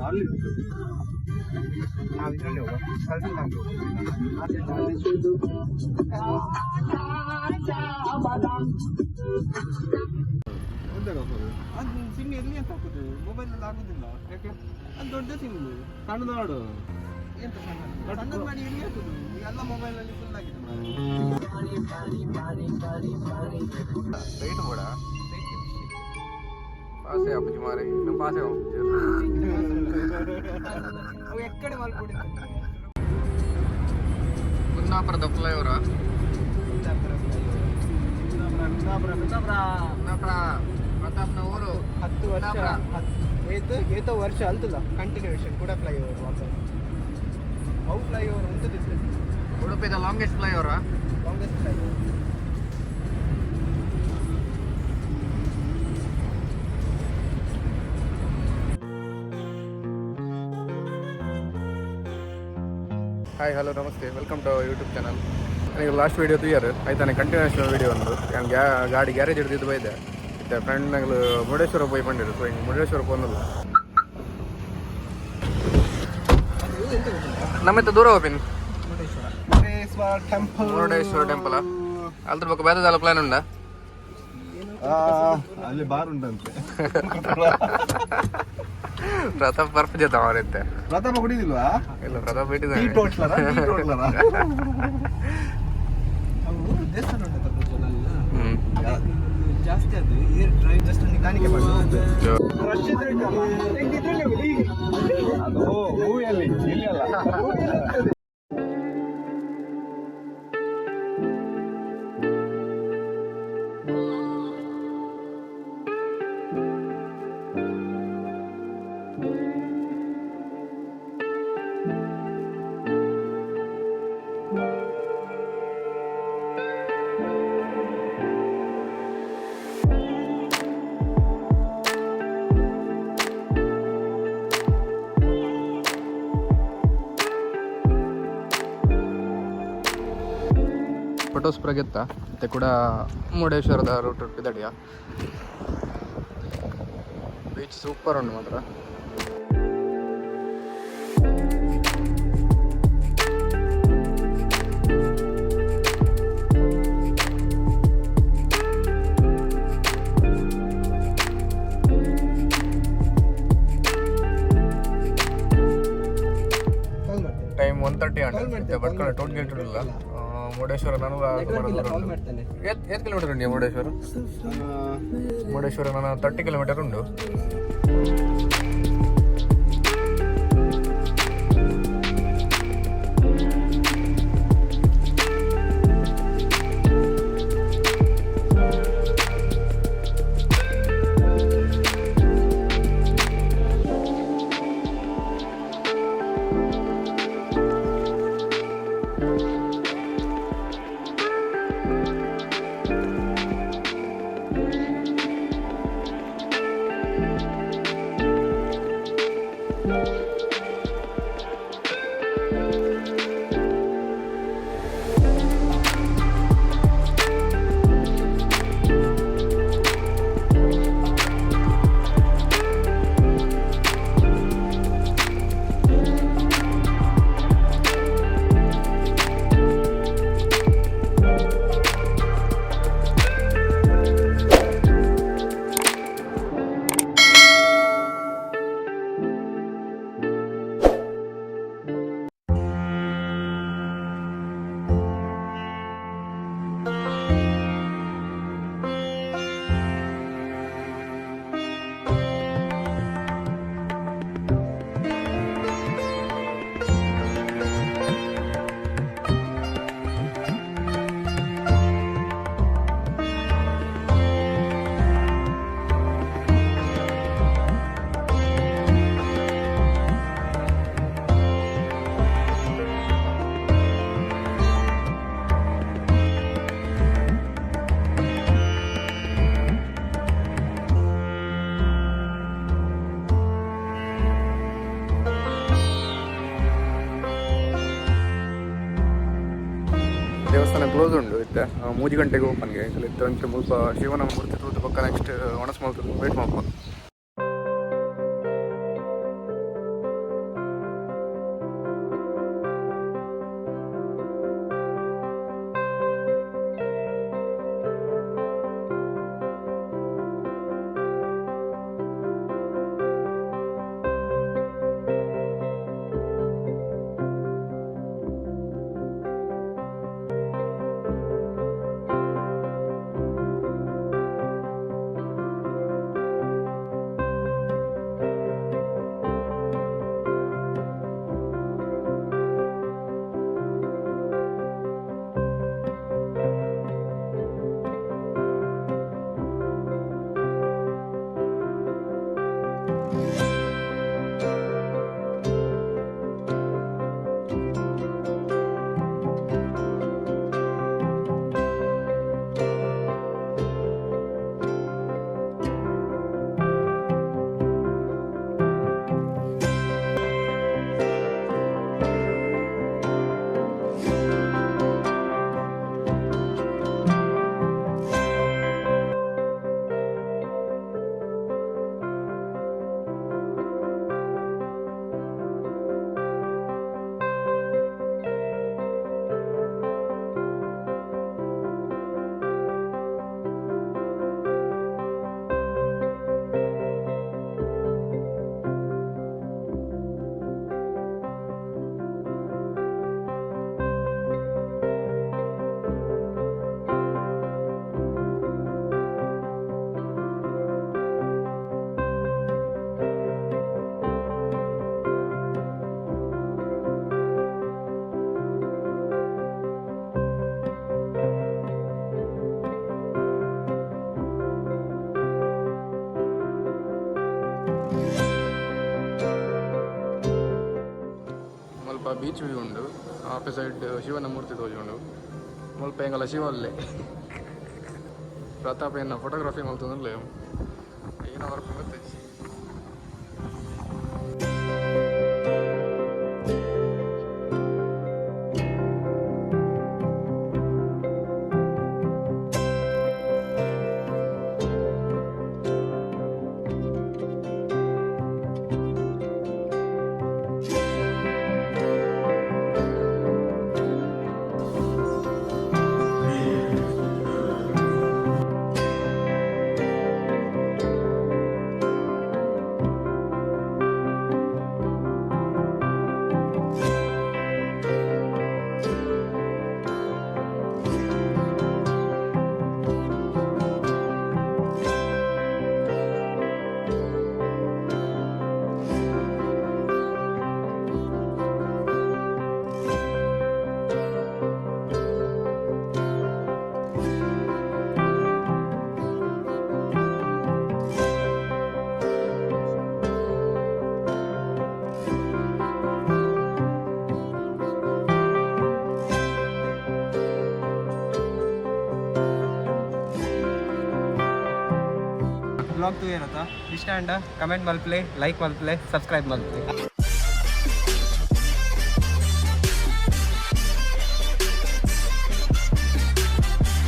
Barley ಉಂಟು. ನಾವು ಇದರಲ್ಲಿ ಹೋಗುವ, ಕಲ್ಸಂದಾಗಿ. ಎಂತ ಹಾಕೋದು? ಅದು ಸಿಮ್ ಎಲ್ಲಿ ಅಂತ ಹಾಕುದು? ಮೊಬೈಲ್ ಅಲ್ಲಿ ಆಗುದಿಲ್ಲ. ಯಾಕೆ? ಅದು ದೊಡ್ಡ ಸಿಮ್. ಸಣ್ಣದು ಮಾಡು. ಎಂತ ಸಣ್ಣ ಸಣ್ಣದು ಮಾಡಿ ಎಲ್ಲಿ ಹಾಕುದು? ಎಲ್ಲ ಮೊಬೈಲ್ ಅಲ್ಲಿ ಫುಲ್ ಆಗಿದೆ ಮಾರ್ರೆ. ರೈಟ್ ಬೋಡ ಪಾಸೆ ಆಪುಜಿ ಮಾರೆ, ನಮ್ಮ ಪಾಸೆ ಆಪುಜಿ. ಅವು ಎಕ್ಕಡೆ ಮಲ್ಪುಡಿ. ಕುಂದಾಪುರದ ಫ್ಲೈಓವರ್. ಕುಂದಾಪುರ, ಕುಂದಾಪುರ, ಕುಂದಾಪುರ. ಕುಂದಾಪುರ, ಪ್ರತಾಪ್ನ ಊರು. 10 ವರ್ಷ ಕುಂದಾಪುರ. ಏತು ಏತೋ ವರ್ಷ ಅಲ್ತಲ್ಲ ಕಂಟಿನ್ಯೂಷನ್ ಕೂಡ ಫ್ಲೈಓವರ್ ವಾಪಸ್. ಅವು ಫ್ಲೈಓವರ್ ಉಂಟದಿತ್ತು. ಉಡುಪಿದ longest flyover. Longest flyover. Hi, hello, ನಮಸ್ತೆ, welcome to YouTube channel. ನನಗೆ ಲಾಸ್ಟ್ ವೀಡಿಯೋ ತೂಯರ್ ಆಯ್ತಾನೆ, ಕಂಟಿನ್ಯೂಷನ್ ವೀಡಿಯೋ ಒಂದು. ನಾನು ಗಾಡಿ ಗ್ಯಾರೇಜ್ ಹಿಡಿದಿದ್ದು ಬೈದೆ ಇತ್ತೆ. ಫ್ರೆಂಡ್ ನಂಗೆ ಮುರುಡೇಶ್ವರ ಪೋಯ್ ಪಂಡಿರು. ಸೊ ಹಿಂಗೆ ಮುರುಡೇಶ್ವರ ಪೋನಲ್ಲ. ಅದು ಎಂತ ಗೊತ್ತುಂಟಾ? ನಮ್ಮಿತ್ತ ದೂರ ಹೋಪಿನ್. ಮುರುಡೇಶ್ವರ, ಮುರುಡೇಶ್ವರ ಟೆಂಪಲ್. ಮುರುಡೇಶ್ವರ ಟೆಂಪಲ್ ಅಲ್ದ್ರ ಬೊಕ್ಕ ಬೇರೆ ಪ್ಲಾನ್ ಉಂಡಾ? ಆ, ಅಲ್ಲಿ ಬಾರ್ ಉಂಟಂತೆ. ಪ್ರತಾಪ್ ಬರ್ಫ್ ಜೊತೆ ಅವರಿತ್ತೆ. ಪ್ರತಾಪ ಕುಡಿದಿಲ್ವಾ? ಇಲ್ಲ, ಪ್ರತಾಪ್ ಟೀ ಬಿಟ್ಟಿದ್ದಾನೆ. ಟೋಟ್ಲರ, ಟೀ ಟೋಟ್ಲರ. ಅವು ದೇವಸ್ಥಾನ ಉಂಟು ಪ್ರಜ್ವಲ್. ಹ್ಮ್. ಜಾಸ್ತಿ ಅದು ಏರ್ ಡ್ರೈವ್ ಜಸ್ಟ್ ನಿಧಾನಕ್ಕೆ ಮಾಡೋದು. ರಶ್ ಇದ್ರೆ ಇದ್ರಲ್ಲಿ ಹೋಗುದು ಹೀಗೆ. ಅದು ಮೂವಿಯಲ್ಲಿ, ಇಲ್ಲಿ ಅಲ್ಲ. ಫೋಟೋಸ್ ಪ್ರಗೆತ್ತ ಮತ್ತೆ ಕೂಡ ಮುರುಡೇಶ್ವರದ ರೂಟ್ ಇದಡಿಯ ಬೀಚ್ ಸೂಪರ್ ಉಂಟು ಮಾತ್ರ. ಕಾಲ್ ಮಾಡ್ತೇನೆ. ಟೈಮ್ 1:30 Call ಮಾಡ್ತೇನೆ, ಆಂಡ್ ಭಟ್ಕಳ call toll gate ಇಲ್ಲ. ಮುರುಡೇಶ್ವರ ನಾನು ನೆಟ್ವರ್ಕ್ ಇಲ್ಲ, ಕಾಲ್ ಮಾಡ್ತೇನೆ. ಏತ್ ಕಿಲೋಮೀಟರ್ ಉಂಟು ಮುರುಡೇಶ್ವರ? ಮುರುಡೇಶ್ವರ ನಾನು 30 ಕಿಲೋಮೀಟರ್ ಉಂಟು. ದೇವಸ್ಥಾನ ಕ್ಲೋಸ್ ಉಂಟು ಇತ್ತೆ. 3 ಗಂಟೆಗೆ ಓಪನ್ಗೆ. ಇತ್ತು ಅಂಚೆ ಮುಲ್ಪ ಶಿವನ ಮೂರ್ತಿ ತೂತು ಪಕ್ಕ ನೆಕ್ಸ್ಟ್ ಒಣಸ್ ಮಲ್ತದ್ದು ವೇಟ್ ಮಲ್ಪ. ಬೀಚ್ ವ್ಯೂ ಉಂಡು. ಆಪೆ ಸೈಡ್ ಶಿವನ ಮೂರ್ತಿ ತೋಜುಂಡು. ಮುಲ್ಪ ಎಂಗಲ ಶಿವಲ್ಲೇ ಪ್ರತಾಪ್ ಏನ ಫೋಟೋಗ್ರಫಿ ಮಲ್ತೊಂದುಲ್ಲೆ. ಏನ ವರ್ಕ್ ಗೊತ್ತಿಜ್ಜಿ. ಬ್ಲಾಗ್ ತೂಯರತ್ತ ಇಷ್ಟ ಅಂಡ ಕಮೆಂಟ್ ಮಲ್ಪಲೆ, ಲೈಕ್ ಮಲ್ಪಲೆ, ಸಬ್ಸ್ಕ್ರೈಬ್ ಮಲ್ಪಲೆ.